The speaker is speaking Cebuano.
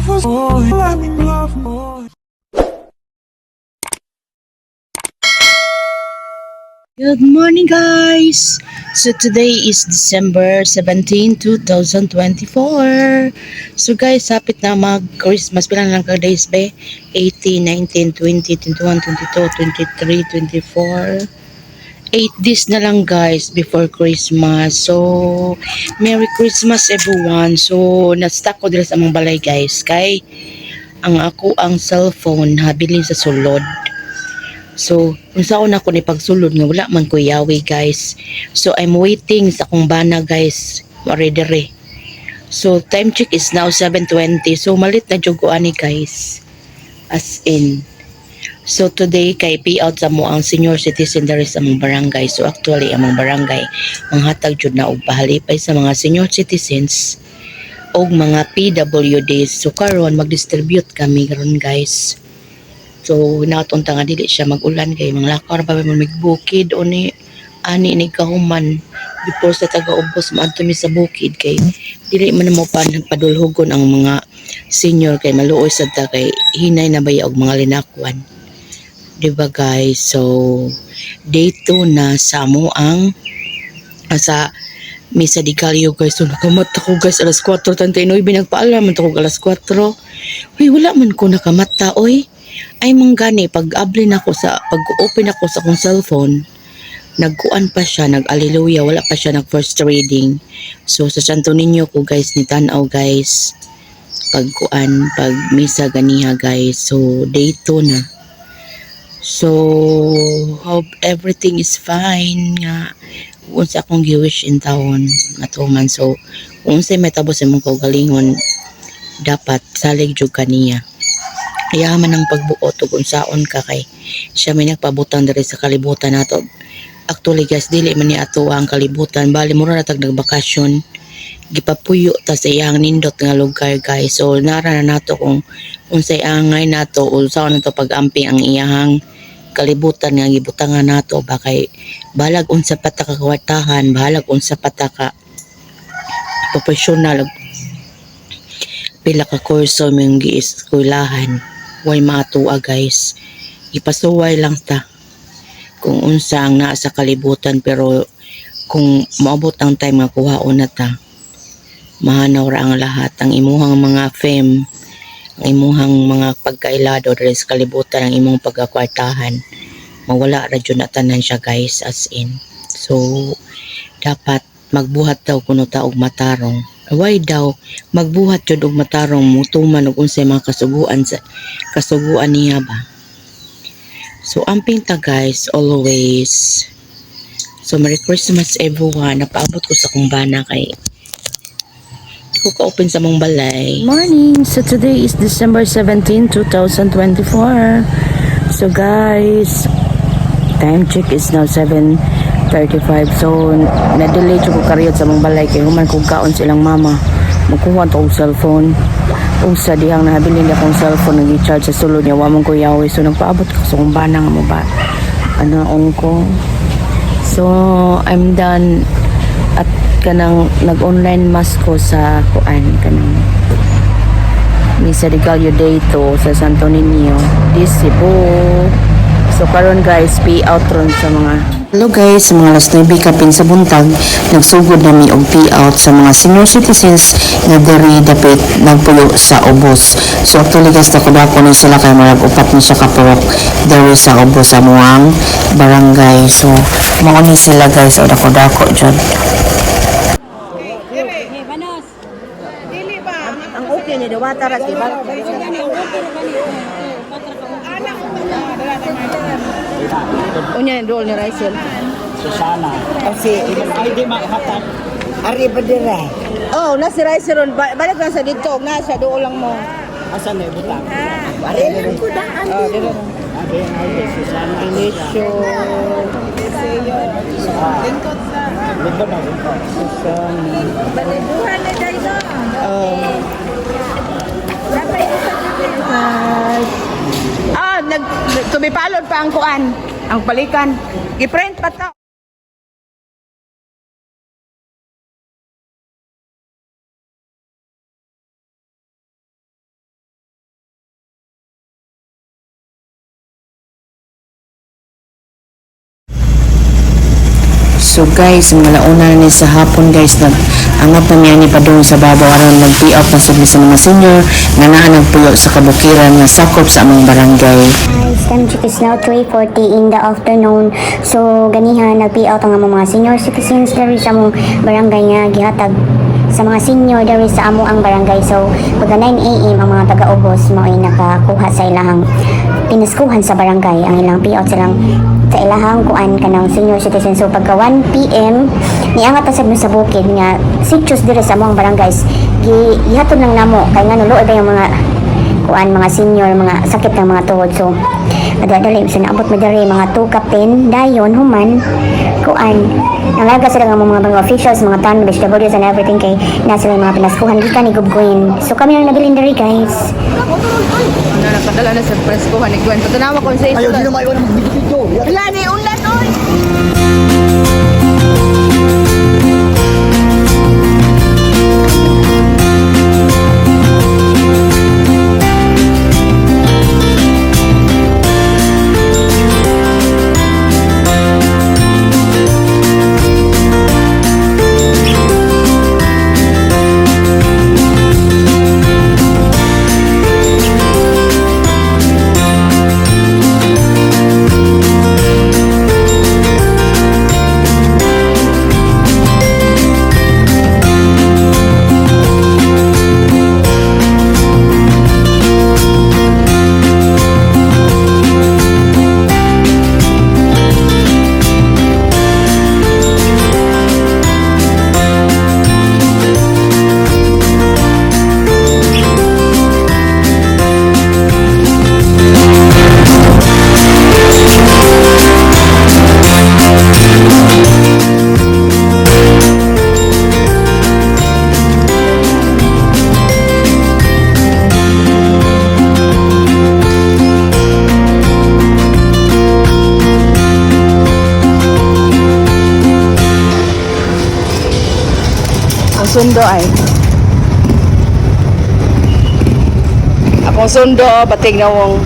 Let me love more. Good morning, guys! So today is December 17, 2024. So guys, sapit na mag-Christmas. Pila na lang ka days be? 18, 19, 20, 21, 22, 23, 24. 8 days na lang, guys, before Christmas. So, Merry Christmas, everyone. So, na-stuck ko diri sa among balay, guys. Kay, ang ako ang cellphone habilin sa sulod. So, unsaon ako ni pagsulod nga wala man ko yawi, guys? So, I'm waiting sa akong bana, guys. Wari dere. So, time check is now 7:20. So, malit na jud ko ani, guys. As in. So, today kay pay out sa mo ang senior citizen diri sa among barangay. So, actually, among barangay manghatag jud na og pahalipay sa mga senior citizens og mga PWDs. So, karon mag-distribute kami karon, guys. So hinaot unta nga dili siya mag-ulan kay mga lakaw ra pa man mig bukid o ni ani ni kahuman before sa taga-ubos maadto mi sa bukid kay dili man mo pa padulhugon ang mga senior kay maluoy sad ta kay hinay na baya og mga linakwan. Di ba, guys? So day 2 na sa amo ang sa Misa de Gallo, guys. So nakamata ko, guys, alas 4:39. Nagpaalam man ko alas 4. Uy, wala man ko nakamata, oy. Ay manggani pag abli na ako sa pag open ako sa akong cellphone, nagkuan pa siya, nag-alleluia, wala pa siya nag first reading. So sa Santo Niño ko, guys, ni tan-aw, guys, pagkuan pag misa ganiha, guys. So day 2 na. So hope everything is fine nga unsa akong gi-wish in taon matuman. So kung unsay may tabo sa imong kaugalingon, dapat salig jud kaniya. Yaman ang pagbuot ug unsaon ka kay siya may nagpabutang diri sa kalibutan nato. Actually, guys, dili man ni ato ang kalibutan, bali mura na tag nagbakasyon, gipapuyo ta sa iyang nindot nga lugar, guys. So nara na nato kung unsay angay nato, unsaon nato pag-ampi ang iyahang kalibutan nga gibutangan nato ba, kay balag unsa pa ta ka kwartahan, bahalag unsa pa ta ka professional, pila ka kurso mong gieskwelahan, way maatua, guys. Ipasuway lang ta kung unsa ang naa sa kalibutan, pero kung moabot ang time nga kuhaon na ta, mahanaw ra ang lahat, ang imuhang mga fame, ang imuhang mga pagkailado diri sa kalibutan, ang imong pagkakwartahan, mawala ra jud na tanan siya, guys, as in. So dapat magbuhat daw kuno ta og matarong. Why daw magbuhat jud og matarong, mutuman og unsay mga kasuguan sa kasuguan niya ba. So amping ta, guys, always. So Merry Christmas, everyone. Napaabot ko sa akong bana kay di ko ka-open sa mong balay. Morning! So today is December 17, 2024. So guys, time check is now 7:35. So na-delay ko kariyot sa mong balay kay human kong kaon silang mama. Magkuha to og cellphone. Ug sa dihang nahabilin niya akong cellphone nag-charge sa sulod niya, wa man ko yawi. So nagpaabot ko sa akong bana nga mo ba. Ano ko. So I'm done at kanang nag-online mass ko sa kuan kanang Misa de Gallo Day 2 sa Santo Niño di Cebu. So karon, guys, pay out ron sa mga Hello guys, sa mga alas 9 kapin sa buntag, nagsugod nami og pay out sa mga senior citizens nga diri dapit nagpuyo sa Ubos. So actually, guys, dako-dako ni sila kay murag upat ni siya ka purok diri sa Ubos sa amuang barangay. So mao ni sila, guys, o dako-dako jud. Ang okay ni Diwata ra si Bal. Unya ni dool ni Rachel. Susana. Kasi Ay, di mahatag. Ari ba dire? Oh, na si Rachel ron. Balik lang sa dito, na sa dool lang mo. Asan na ibutang? Ari lang ko daan. Oh, dire. Abi, ay, Susana. Inisyo. Lingkod na, lingkod. Susana. Balibuhan na dahil no. Oh. Ah, nag tumipalod pa ang kuan, ang balikan. Giprint pa ta. So guys, mga launa ni sa hapon, guys, nag angat na niya ni padung sa babaw aron nag-pay out na sud mi sa mga senior nga naa nagpuyo sa kabukiran nga sakop sa among barangay. Guys, time check is now 3:40 in the afternoon. So, ganiha, nag-pay out ang among mga senior citizens diri sa among barangay nga gihatag sa mga senior diri sa amo ang barangay. So, pagka 9 a.m. ang mga taga-ubos mo ay nakakuha sa ilahang pinaskuhan sa barangay ang ilang pay out silang sa ilahang kuan kanang senior citizen. So, pagka 1 p.m. niangat ta sad mo sa bukid nga sitios diri sa among barangays. Gi gihatod lang namo kay ngano luoy ba yung mga kuan mga senior, mga sakit ng mga tuhod. So madadali, so naabot mo diri mga 2 kapin dayon human kuan nanglaga sila ng mga mga officials, mga tan vegetables and everything kay na sila yung mga pinaskuhan gikan ni Gubguin. So kami lang nabilin diri, guys. Ano, nakadala na sa preskohan ni Gwen. Patanawa ko sa Ayaw, di na maiwan na magbidyo-video. Wala ni unlan oy. Ang sundo ay. Akong sundo, batig na wong.